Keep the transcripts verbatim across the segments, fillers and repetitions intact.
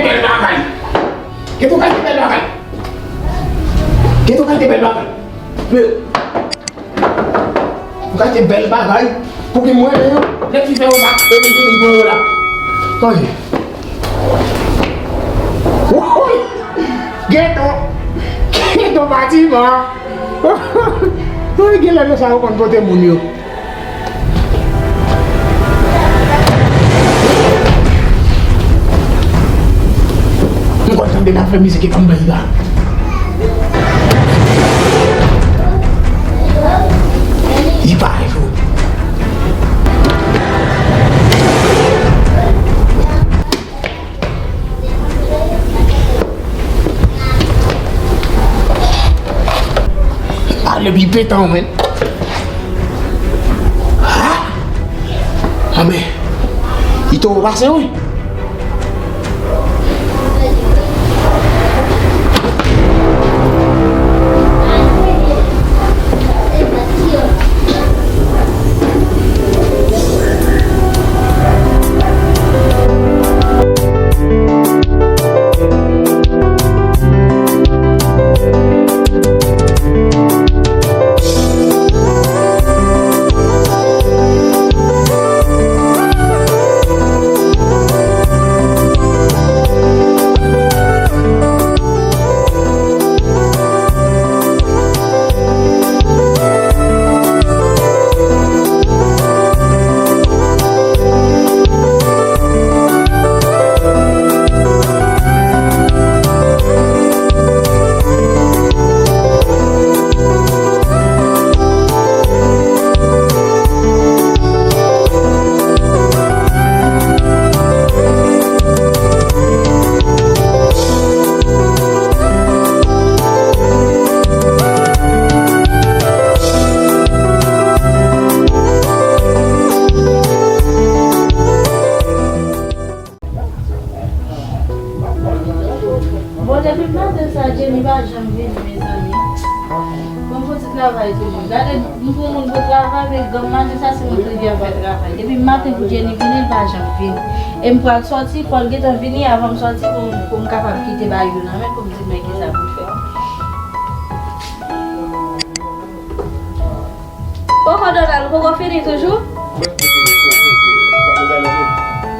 Bèl bagay. Gen yon kalite bèl bagay. Gen yon kalite bèl bagay. Men, yon kalite bèl bagay. Pou ki mwen, men yo, nèg ki fè yo sa, e li ki pran yo la. Tande. Woy! Gen yon, gen yon batiman. Woy, gen lè nèg sa yo konn pote moun yo. M konn tande l ap fè mizik epi m bay la. Li pa jwe. Ale, li pete an, men. Ah! Anben, li twò pase, wi. Bon, depi maten sa, Jenny pa janm vini, mezanmi. Bon, fò ti travay toujou. Gade, m pou moun pou travay, men granm maten sa, se mwen ki rive fè travay. Depi maten pou Jenny vini, l pa janm vini. E m pral sòti, fò l gentan vini avan m sòti pou m, pou m kapab kite bagay yo nan men l, pou m di l men kisa pou l fè. Poko Donald, ou poko fini toujou?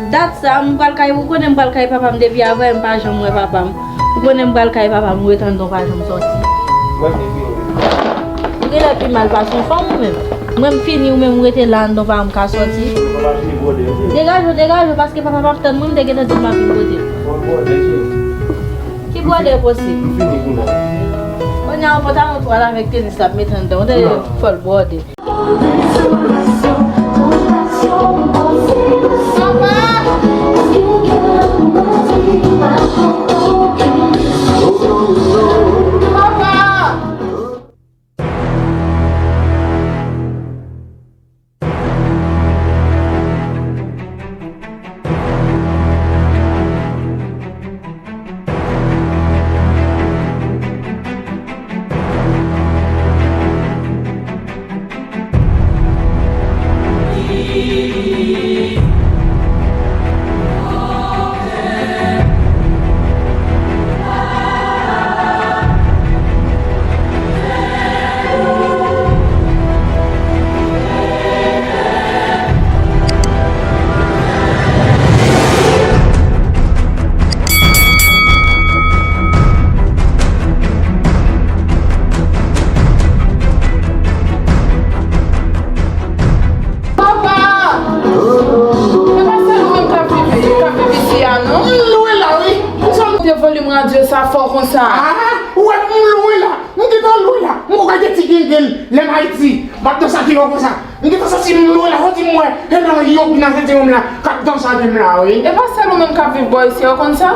Dat sa, m pral kay, ou konnen m pral kay papa m depi avan, m pa janm wè papa m. Ou konnen m pral kay papa m, ou ret anndan, ou pa janm sòti. Ou genlè pi mal pase yon fanm ou menm. Mwen m fini, ou menm ou rete la anndan, ou pa janm ka sòti. Degaje w, degaje w, paske papa m ap tann mwen, m te gentan di l m ap vin kote l. Ki bwòdè posib? Kounye a, yon pantalon twal avèk tenis l ap met anndan. Ou tande fò l bwòde. Papa! Se pa sèl ou menm k ap viv, k ap viv isi a, non? M lwe la, wi. Poukisa w moute volim radyo sa fò konsa? Ah, ou wè m lwe la. M gentan lwe la. M poko gade ti gengel lè m Ayiti. M ap danse ak yo konsa. M gentan santi m lwe la, santi m wè. E nan yo ki nan sentiwonm la, k ap danse avè m la, wi. E pa sèl ou menm k ap viv bò isi a, ou konn sa?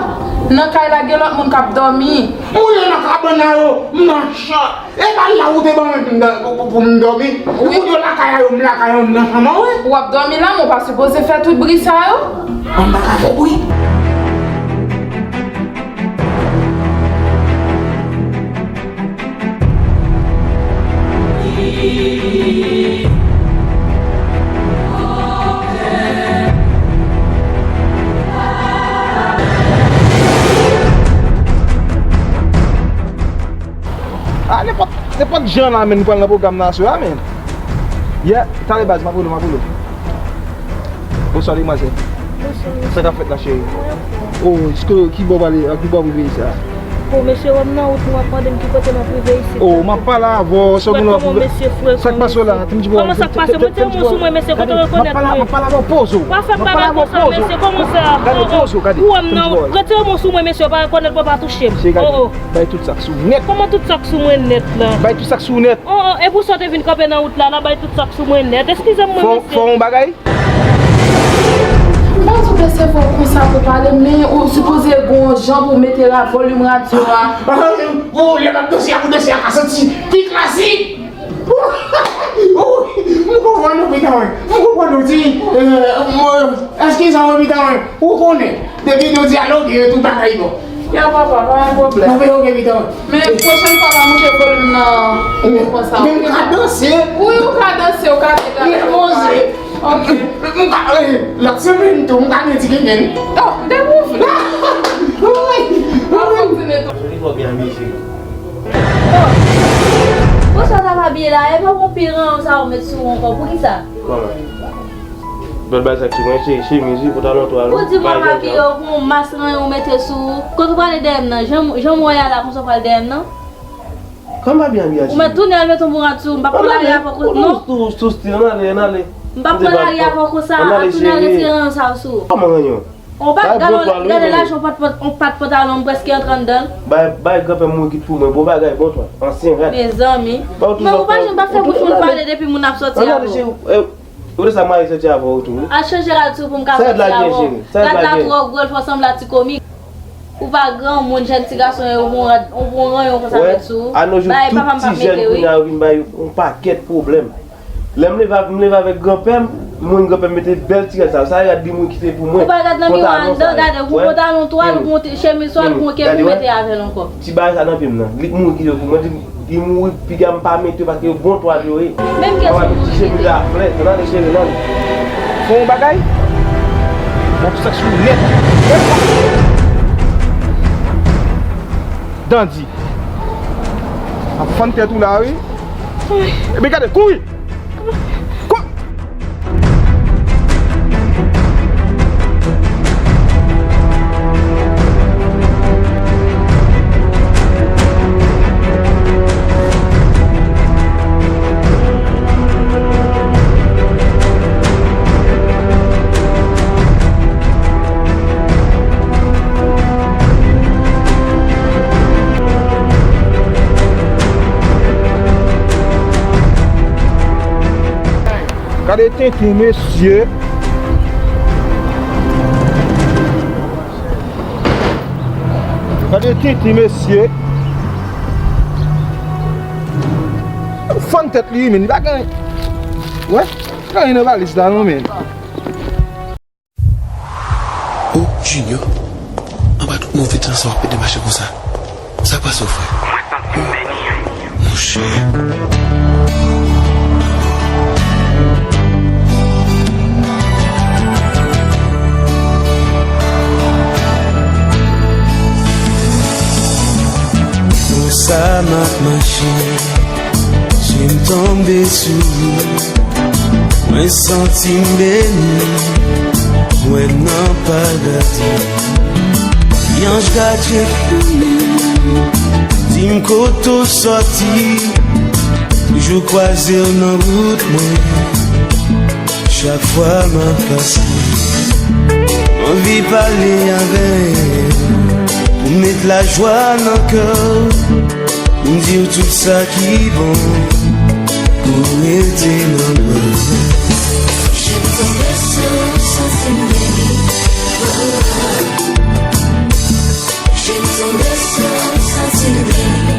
Nan kay la, gen lòt moun k ap dòmi. M rete nan kabann la yo, m nan chan. E pa la ou te ban mwen pou m dò-, pou, pou, pou m dòmi. Wi. Ou yo lakay a yo, m lakay a yo, m nan chanm an, wi. W ap dòmi la, men w pa sipoze fè tout bri sa yo. An m pa ka fè bri. Nenpòt jan la, men, nou pral nan pwogram nan aswè a, men. Yeah, talè baz, m ap rele w, m ap rele w. Bonswa, demwazèl. Bonswa. Sa k ap fèt la, cheri? Mwen anfòm. Oh, èske, ki bò w prale, ki bò w rive isi a? Bon, mesye, wè m nan wout, mwen ap mande m ki kote m ap rive isi. Oh, m ap pale avè w, sa w gen lòt. Kòman mesye, frè, sa k pase w la? Kòman sa k pase? Mwen te yon mo sou mwen, mesye, kote w rekonèt mwen? M ap pale avè w, poze w. Pa fè m bagay konsa, mesye, kòman sa? Gade, poze w, gade. Ou wè m nan wout, retire mo sou mwen, mesye, pa rekonèt mwen, pa touche m. Oh, oh. Bay tout sa k sou nèt. Kòman tout sa k sou mwen nèt la? Bay tout sa k sou nèt. Oh, oh, e pou sa w te vin kanpe nan wout la, la bay tout sa k sou mwen nèt. Eskize m, mwen, mesye. Fò, fò yon bagay? M pa sou plese fò konsa pou pale, men ou sipoze gon jan pou mete la volim radyo a. Pou lè m ap danse a, pou danse a ka santi pi klasik. M konprann ou, pitit mwen. M konprann ou, di, eh, mwen, eskize mwen, pitit mwen. Ou konnen, depi nou dyaloge, tout bagay bon. Ya papa, pa gen pwoblèm. Nan veye oke pitit mwen. Men pwochèn fwa pa moute volim nan konsa. Men m ka danse. Wi, ou ka danse, ou ka te danse. Lè poze. Ok. M ka, eh, lòt semèn tou, m ka gen ti kenken. Oh, depi w vle. Wi. W ap kontinye tou. Li twò byen abiye, cheri. Oh. Poukisa w t ap abiye la? E pa bon pi ranyon sa ou met sou ou ankò. Poukisa? Kòman? Lòt bagay sa ki mwen, se chemiz wi, pantalon twal wi. Ou di m w ap abiye w pou yon mas ranyon w mete sou ou. Kote w prale dèyè m nan? Jan m, jan m wè y a la, konsa w pral dèyè m nan? Kòman m pa byen abiye a, cheri? Ou mèt tounen al mete yon bourad sou ou. M p ap pran lari avè w konsa non. Tou, tou stil, ann ale, ann ale. M p ap pran lari avè w konsa. Ann ale, cheri. Al tounen al retire ranyon sa w sou ou. Kòman ranyon? Ou pa gade, gade lajan w pat, pat, w pat pantalon m prèske antre anndan l. Bay, bay granpè m mouri kit pou mwen. Bon bagay, bon twal. Ansyen rad. Mezanmi. Men ou pa janm pa fè bouch moun pale depi moun ap sòti avè w. Ann ale, cheri. Ou te sa mari soti avè w tou wi. Al chanje rad sou pou m ka soti avè w. Rad la twò gwo, l fè w sanble a ti komik. Ou pa granmoun, jèn ti gason, e ou pran rad, ou pran ranyon konsa met sou ou. Bagay papa m p ap mete wi. Yo vin bay yon pakèt pwoblèm. Lè m leve, m leve avèk granpè m, m wè granpè m mete bèl ti rad sa. Sa e rad li mouri kite pou mwen. Ou pa gad nan miwa anndan, gade, ou pran pantalon twal, ou pran chemiz twal, ou pran kep, ou mete avè l ankò. Ti bagay sa nan pye m nan. Li mouri kite pou mwen. Li mouri, piga m pa mete yo paske yo bon twal yo ye. Menm kèsyon pou mete. Ti chemiz a flè, nan li cheri nan li. Fè yon bagay. Bon, tout sa k sou nèt. Dandi. Ap fann tèt ou la, wi. Ebyen, gade, kouri! Kou- Gade tenten, mesye. Gade tenten, mesye. Fann tèt li, men li pa gen. Wè, pa gen anyen nan valiz la non, men. Oh, Junior, anba tout move tan sa w ap pede mache konsa. Sa k pase w, frè? Mwen santi m beni. Monchè. Konsa m ap mache. Si m tonbe sou ou, mwen santi m beni, mwen nan paradi. Lyanj gadyen pou mwen, di m kote w sòti, toujou kwaze w nan wout mwen. Chak fwa m ap pase, m anvi pale avè w, pou m met lajwa nan kè w, pou m di w tout sa ki bon, pou w rete nan mwen. J'aime ton berceau, santi m beni. J'aime ton berceau, santi m beni.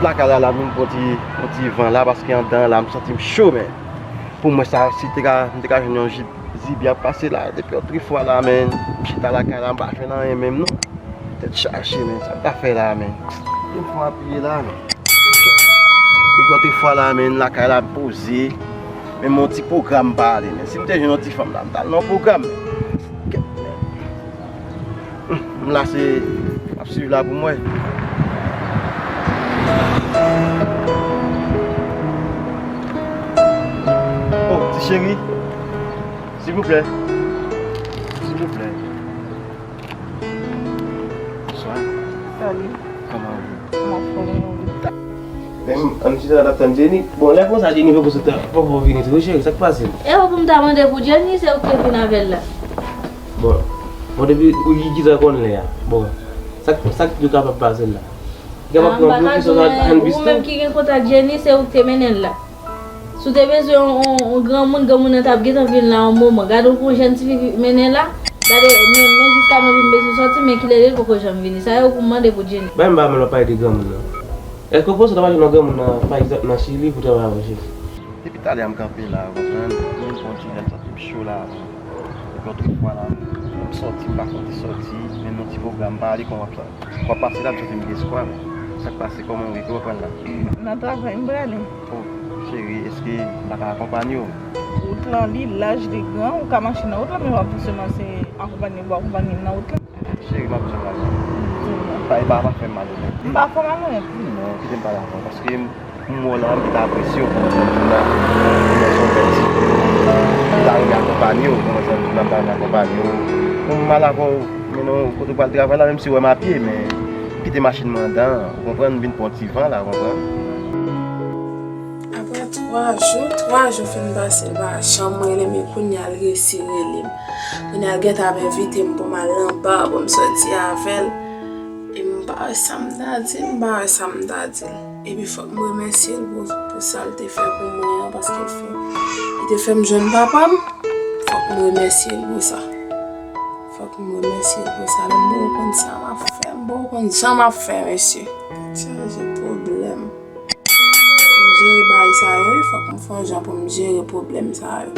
Lakay la, la, m pran ti, yon ti van la, paske anndan la, m santi m cho, men. Pou mwen, sa, si te ka, m te ka jwenn yon jip, zibi ap pase la, depi otrefwa la, men, m chita lakay la, m pa jwenn anyen menm, non. Tèt chaje, men, sa m ka fè la, men. Yon fwa apiye la, men. Depi otrefwa la, men, lakay la, m poze. Men, m yon ti pwogram m pa ale, men. Si m te jwenn yon ti fanm la, m t al nan yon pwogram, men. M la se, m ap swiv la pou m wè. Oh, ti cheri. Silvouplè. Silvouplè. Bonswa. Salut. Kòman w ye? M anfòm, e ou? Men, ann chita la, n ap tann Jenny. Bon, lè konsa, Jenny poko sot, poko vini tou, wi, cheri, sa k pase? E ou pou m ta mande pou Jenny, se ou ki te vin avè l la. Bon, bon, depi ou ki, ki ta konn lè a. Bon, sa k, sa k tou kapab pase la? Li kapab pran blokis ou ann bis tou. Ou menm ki gen kontak Jenny, se ou ki te mennen l la. Si w te bezwen yon, yon, yon granmoun, granmoun nan t ap gentan vin la yon moman. Gade w pou yon jèn tifi mennen la. Gade, men, men jiska nou vin bezwen sòti, men kilè li poko janm vini. Sa yo pou m mande pou Jenny. Bay m pa mal w ap pale de granmoun nan. Èske w panse w ta pa jwenn yon granmoun nan, pa egzanp, nan Chili pou travay avè w, cheri? Depi talè a m kanpe la, ou konprann? Mwen pran ti lè m santi m cho la. Depi otrefwa la, m sòti, m pa konte sòti, menm yon ti pwogram, m pa ale kon w ap sa. W ap pase la, m sòti m gen espwa, men sa k pase, kòman w ye, ki w ap pran la? Nan travay, m prale. Oh, cheri, èske m pa ka akonpanye w? Wout lan, li laj, li gran, ou ka mache nan wout lan, men w ap fòseman se akonpanye, w akonpanye m nan wout lan. Cheri, m ap di w la. Pa, pa, pa fè m malonèt. M pa fè w malonèt. Non, kite m pale avè w, paske m, m wè w la, m te apresye w, kòman sa m di w la. Ou wè se yon bèl ti fi. M ta renmen akonpanye w, kòman sa m di w la, m ta renmen akonpanye w. Bon, m al avè w, mennen w kote w pral travay la, menm si w wè m a pye, men m kite machin mwen anndan an, ou konprann, m vin pran yon ti van la, ou konprann. Apre twa jou, twa jou fin pase, l pa janm rele m, e kounye a l resi rele m. Kounye a l gentan ap envite m pou m al nan ba, pou m sòti avè l. E m pa wè sa m ta di l, m pa wè sa m ta di l. Epi fòk m remèsye l pou, pou sa l te fè pou mwen an, paske l fè, li te fè m jwenn papa m. Fòk m remèsye l pou sa. Fòk m remèsye l pou sa. Lè m poko konn sa m ap fè, m poko konn jan m ap fè, mesye. Tèt chaje pwoblèm. M jere bagay sa yo, wi, fòk m fè yon jan pou m jere pwoblèm sa yo.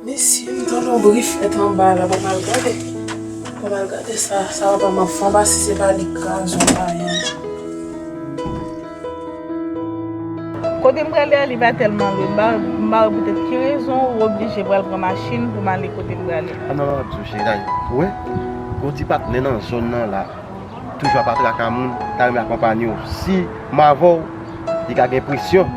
Mesye, m tande yon bri fèt anba la, ban m al gade. Ban m al gade sa, sa papa m ap fè anba, si se pa li k kraze yon bagay. Kote m prale a, li pa tèlman lwen. M pa, m pa wè poutèt ki rezon ou oblije pral pran machin pou m ale kote m prale. A non, non, m ap di w, cheri, ou wè, gon ti patnè nan zòn nan la. Toujou ap atraka moun, ta renmen akonpanye w. Si m avè w, li ka gen presyon,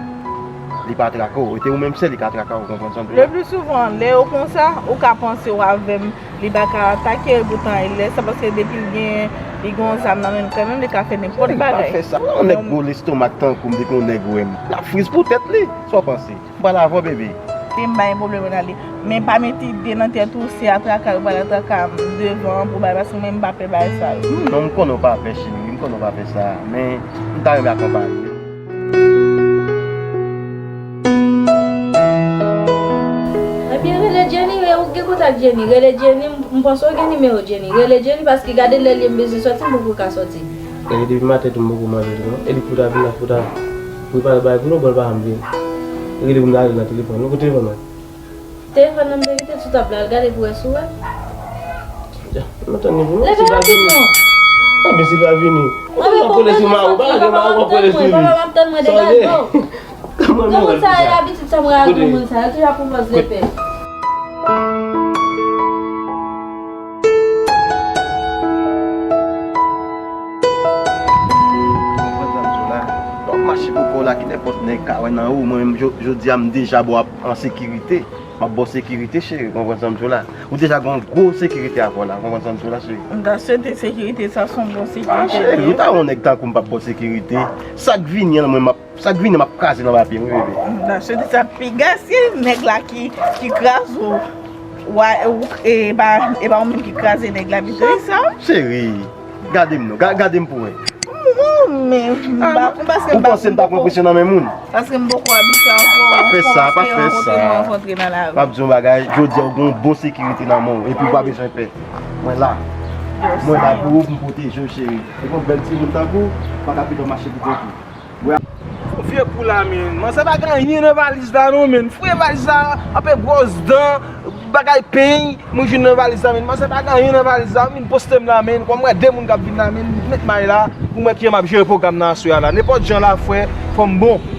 li pa atrake w. E te ou menm sèl, li ka atrake w, ou konprann sa m di w la? Le pli souvan, lè yo konsa, ou ka panse w avè m, li pa ka atake w, epoutan e lè sa, paske depi l gen, li gen yon zam nan men l kanmenm, li ka fè nenpòt bagay. Li pa fè sa. Yon nèg gwo lestomak tankou m, depi yon nèg wè m, l ap friz pou tèt li. Sa w panse? M pral avè w, bebe. E m pa gen pwoblèm nan li. Men pa met ide nan tèt ou se atraka yo pral atraka m devan an pou bagay, paske mwen m pa pè bagay sa yo. Non, m konnen w pa pè, cheri, m konnen w pa pè sa, men m ta renmen akonpanye w. Ebyen, rele Jenny, ou gen kontak Jenny. Rele Jenny, m, m panse w gen nimewo Jenny. Rele Jenny, paske gade lè li ye m bezwen sòti, m poko ka sòti. E depi maten tou m poko manje tou non. E li k pou ta vin la, pou ta prepare bagay pou nou, bon, l pa janm vin. Rele pou m ta rele nan telefòn. Ou kote telefòn mwen? Telefòn nan m te kite sou tab la, al gade pou wè si w wè. Ja, m ap tann li pou mwen. Leve rapid non. Tanpri, si l pa vini. Ou ap kole sou mari w, pa lage mari w, w ap kole sou li. Papa m ap tann mwen, degaje w. Granmoun sa yo, abitid sa mwen ak granmoun sa yo, toujou ap pran pòz lepè. Konprann sa m di w la? Lè w ap mache pou kò w la, ki nenpòt nèg ka wè nan ou. Mwen menm, jo-, jodi a, m deja ba w an sekirite. M ap ba w sekirite, cheri, konprann sa m di w la? Ou deja gen yon gwo sekirite avè w la, konprann sa m di w la, cheri? M ta swete sekirite sa se yon bon sekirite. Ah, cheri, ou ta wè yon nèg tankou m p ap ba w sekirite. Sa k vini an, mwen, m ap Sa k vini m ap kraze nan papye m, wi, bebe. M ta swete sa piga se nèg la ki, ki kraze w. Wa, ou, e pa, e pa ou menm ki kraze nèg la, Beatrice, sa? Cheri, gade m non, ga-, gade m pou wè. Ou panse m ta pran presyon nan men moun? Paske m poko abitye avè w. Pa fè sa, pa fè sa. M ap di yon bagay, jodi a ou gen yon bon sekirite nan men w, epi ou pa bezwen pè. Mwen la. Mwen la pou ou, pou m pwoteje w, cheri. E pou bèl timoun tankou w, pa ka pito mache pou kont ou. Fon vye kou la, men. Manzè pa gen anyen nan valiz la, non, men. Fouye valiz la, anpe gwòs dan, bagay peny, mwen jwenn nan valiz la, men. Manzè pa gen anyen nan valiz la, men. Poste m la, men. Kòm m wè de moun k ap vin la, men. Met may la, pou m wè kijan m ap jere pwogram nan aswè a la. Nenpòt jan la, frè, fò m bon.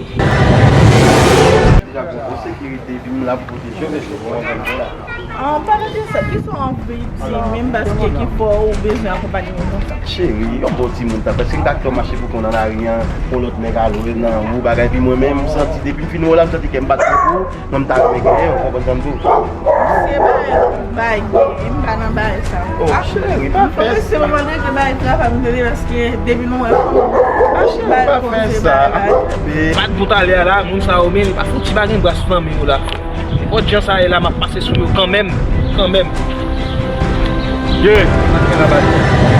Deja gon gwo sekirite, epi m la pou pwoteje w, mesye, bon, bon, bon, la. Ah, pa rete sa, ki sa w anvi di menm paske ki fè w bezwen akonpanye moun konsa? Cheri, yon bon timoun tankou w, èske m ka kite w mache pou kont nan lari an, yon lòt nèg al wè nan ou bagay, epi mwen menm, m santi depi m fin wè w la, m santi kè m bat tankou, mwen m ta renmen genyen, w konprann sa m di w? Se bagay, bagay, m pa nan bagay sa. Oh, cheri, pa fè sa. Se moman de ke bagay travay m tande paske depi nou wè fanm, bagay konze bagay. Bat pou talè a la, moun sa yo, men, li pa fouti pa gen bras nan men yo la. Nenpòt jan sa ye la, m ap pase sou yo kanmenm, kanmenm. Ye, pa gen la bati.